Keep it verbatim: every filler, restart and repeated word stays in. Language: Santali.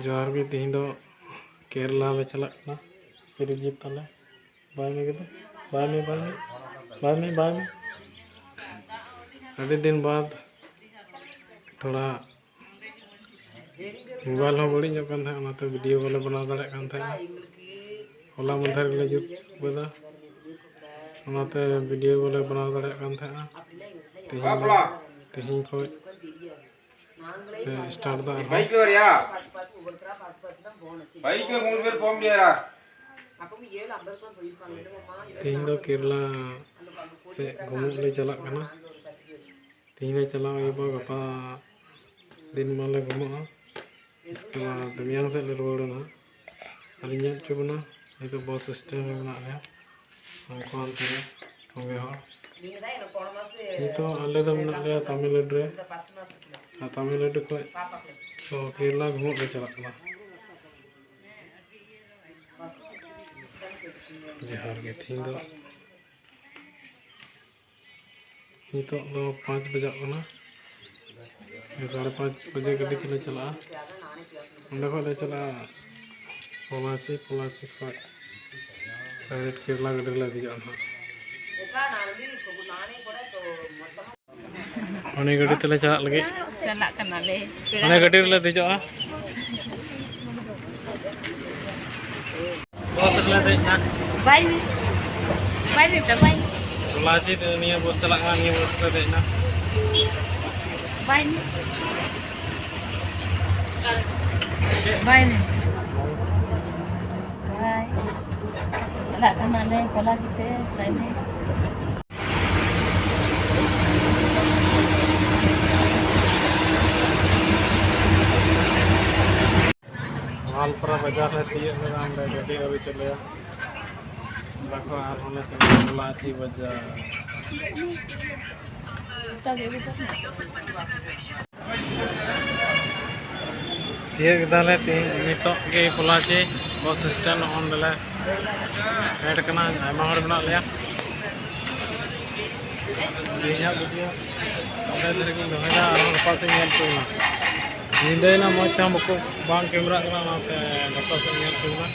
ᱡᱚᱦᱟᱨ ᱜᱮ, ᱛᱮᱦᱮᱧ ᱫᱚ ᱠᱮᱨᱞᱟ ᱞᱮ ᱪᱟᱞᱟᱜ ᱠᱟᱱᱟ᱾ ᱥᱤᱨᱤᱡᱤᱛ ᱛᱟᱞᱮ᱾ ᱵᱟᱭ ᱢᱮ ᱜᱤᱫᱽᱨᱟᱹ, ᱵᱟᱭ ᱢᱮ, ᱵᱟᱭ ᱢᱮ, ᱵᱟᱭ ᱢᱮ, ᱵᱟᱭ ᱢᱮ᱾ ᱟᱹᱰᱤ ᱫᱤᱱ ᱵᱟᱫ ᱛᱷᱚᱲᱟ ᱢᱳᱵᱟᱭᱤᱞ ᱦᱚᱸ ᱵᱟᱹᱲᱤᱡ ᱧᱚᱜ ᱠᱟᱱ ᱛᱟᱦᱮᱸᱫ, ᱚᱱᱟᱛᱮ ᱵᱷᱤᱰᱤᱭᱳ ᱵᱟᱞᱮ ᱵᱮᱱᱟᱣ ᱫᱟᱲᱮᱭᱟᱜ ᱠᱟᱱ ᱛᱟᱦᱮᱸᱫ᱾ ᱦᱚᱞᱟ ᱢᱟᱫᱷᱮᱨ ᱜᱮᱞᱮ ᱡᱩᱛ ᱦᱚᱪᱚ ᱠᱮᱫᱟ, ᱚᱱᱟᱛᱮ ᱵᱷᱤᱰᱤᱭᱳ ᱵᱟᱞᱮ ᱵᱮᱱᱟᱣ ᱫᱟᱲᱮᱭᱟᱜ ᱠᱟᱱ ᱛᱟᱦᱮᱸᱫ᱾ ᱛᱮᱦᱮᱧ ᱫᱚ, ᱛᱮᱦᱮᱧ ᱠᱷᱚᱱ ᱯᱮ start ᱫᱟ ᱟᱨᱦᱚᱸ᱾ ᱛᱮᱦᱮᱧ ᱫᱚ ᱠᱮᱨᱞᱟ ᱥᱮᱫ ᱜᱷᱩᱢᱩᱜ ᱞᱮ ᱪᱟᱞᱟᱜ ᱠᱟᱱᱟ᱾ ᱛᱮᱦᱮᱧ ᱞᱮ ᱪᱟᱞᱟᱣ ᱦᱩᱭᱩᱜᱼᱟ, ᱜᱟᱯᱟ ᱫᱤᱱ ᱢᱟᱞᱮ ᱜᱷᱩᱢᱩᱜᱼᱟ᱾ ᱤᱥᱠᱮ ᱵᱟᱫ ᱢᱮᱭᱟᱝ ᱥᱮᱫ ᱞᱮ ᱨᱩᱣᱟᱹᱲ ᱮᱱᱟ᱾ ᱟᱨ ᱤᱧ ᱧᱮᱞ ᱦᱚᱪᱚ ᱵᱚᱱᱟ, ᱱᱤᱛᱚᱜ ᱵᱟᱥ ᱥᱴᱮᱱᱰ ᱨᱮ ᱢᱮᱱᱟᱜ ᱞᱮᱭᱟ᱾ ᱩᱱᱠᱩ ᱦᱟᱱᱛᱮ ᱨᱮ ᱥᱚᱸᱜᱮ ᱦᱚᱲ᱾ ᱱᱤᱛᱚᱜ ᱟᱞᱮ ᱫᱚ ᱢᱮᱱᱟᱜ ᱞᱮᱭᱟ ᱛᱟᱢᱤᱞᱱᱟᱰᱩ ᱨᱮ᱾ ᱟᱨ ᱛᱟᱢᱤᱞᱱᱟᱰᱩ ᱠᱷᱚᱱ ᱛᱚ ᱠᱮᱨᱞᱟ ᱜᱷᱩᱢᱩᱜ ᱞᱮ ᱪᱟᱞᱟᱜ ᱠᱟᱱᱟ᱾ ᱡᱚᱦᱟᱨ ᱜᱮ, ᱛᱮᱦᱮᱧ ᱫᱚ ᱱᱤᱛᱚᱜ ᱫᱚ ᱯᱟᱸᱪ ᱵᱟᱡᱟᱜ ᱠᱟᱱᱟ᱾ ᱥᱟᱲᱮ ᱯᱟᱸᱪ ᱵᱟᱡᱮ ᱜᱟᱹᱰᱤ ᱛᱮᱞᱮ ᱪᱟᱞᱟᱜᱼᱟ᱾ ᱚᱸᱰᱮ ᱠᱷᱚᱱ ᱞᱮ ᱪᱟᱞᱟᱜᱼᱟ ᱯᱚᱞᱟᱪᱤ, ᱯᱚᱞᱟᱪᱤ ᱠᱷᱚᱱ direct ᱠᱮᱨᱞᱟ ᱜᱟᱹᱰᱤ ᱨᱮᱞᱮ ᱫᱮᱡᱚᱜᱼᱟ ᱱᱟᱦᱟᱜ᱾ ᱩᱱᱤ ᱜᱟᱹᱰᱤ ᱛᱮᱞᱮ ᱪᱟᱞᱟᱜ ᱞᱟᱹᱜᱤᱫ᱾ ᱪᱟᱞᱟᱜ ᱠᱟᱱᱟᱞᱮ᱾ ᱚᱱᱮ ᱜᱟᱹᱰᱤ ᱨᱮᱞᱮ ᱫᱮᱡᱚᱜᱼᱟ᱾ ᱵᱚᱥ ᱨᱮᱞᱮ ᱫᱮᱡ ᱮᱱᱟ᱾ ᱵᱟᱭ ᱢᱮ᱾ ᱵᱟᱭ ᱢᱮ, ᱵᱟᱭ᱾ ᱯᱚᱞᱟᱪᱤ ᱛᱮ ᱱᱤᱭᱟᱹ ᱵᱚᱥ ᱪᱟᱞᱟᱜ ᱠᱟᱱᱟ, ᱱᱤᱭᱟᱹ ᱵᱚᱥ ᱨᱮᱞᱮ ᱫᱮᱡ ᱮᱱᱟ᱾ ᱵᱟᱭ ᱢᱮ᱾ ᱵᱟᱭ ᱢᱮ᱾ ᱵᱟᱭ᱾ ᱪᱟᱞᱟᱜ ᱠᱟᱱᱟᱞᱮ ᱯᱚᱞᱟᱪᱤ ᱛᱮ, ᱵᱟᱭ ᱢᱮ᱾ ᱢᱟᱞᱯᱟᱨᱟ ᱵᱟᱡᱟᱨ ᱨᱮ ᱛᱤᱭᱟᱹᱜ ᱞᱮᱱᱟ, ᱚᱸᱰᱮ ᱜᱟᱹᱰᱤ ᱟᱹᱣᱨᱤ ᱪᱟᱹᱞᱩᱭᱟ᱾ ᱚᱸᱰᱮ ᱠᱷᱚᱱ ᱟᱨᱦᱚᱸ ᱞᱮ ᱪᱟᱞᱟᱜᱼᱟ ᱯᱚᱞᱟᱪᱤ ᱵᱟᱡᱟᱨ᱾ ᱛᱤᱭᱟᱹᱜ ᱠᱮᱫᱟᱞᱮ ᱛᱮᱦᱮᱧ, ᱱᱤᱛᱚᱜ ᱜᱮ ᱯᱚᱞᱟᱪᱤ ᱵᱚᱥ ᱥᱴᱮᱱᱰ ᱚᱸᱰᱮᱞᱮ ᱯᱷᱮᱰ ᱠᱟᱱᱟ᱾ ᱟᱭᱢᱟ ᱦᱚᱲ ᱢᱮᱱᱟᱜ ᱞᱮᱭᱟ᱾ ᱛᱮᱦᱮᱧᱟᱜ ᱵᱷᱤᱰᱤᱭᱳ ᱱᱚᱸᱰᱮ ᱫᱷᱟᱹᱨᱤᱡ ᱜᱤᱧ ᱫᱚᱦᱚᱭᱮᱫᱟ, ᱟᱨᱦᱚᱸ ᱜᱟᱯᱟ ᱥᱮᱫ ᱧᱮᱞ ᱦᱚᱪᱚ ᱵᱚᱱᱟ᱾ ᱧᱤᱫᱟᱹᱭᱮᱱᱟ, ᱢᱚᱡᱽ ᱛᱮᱦᱚᱸ ᱵᱟᱠᱚ, ᱵᱟᱝ ᱠᱮᱢᱮᱨᱟᱜ ᱠᱟᱱᱟ, ᱚᱱᱟᱛᱮ ᱜᱟᱯᱟ ᱥᱮᱫ ᱧᱮᱞ ᱦᱚᱪᱚ ᱵᱚᱱᱟ᱾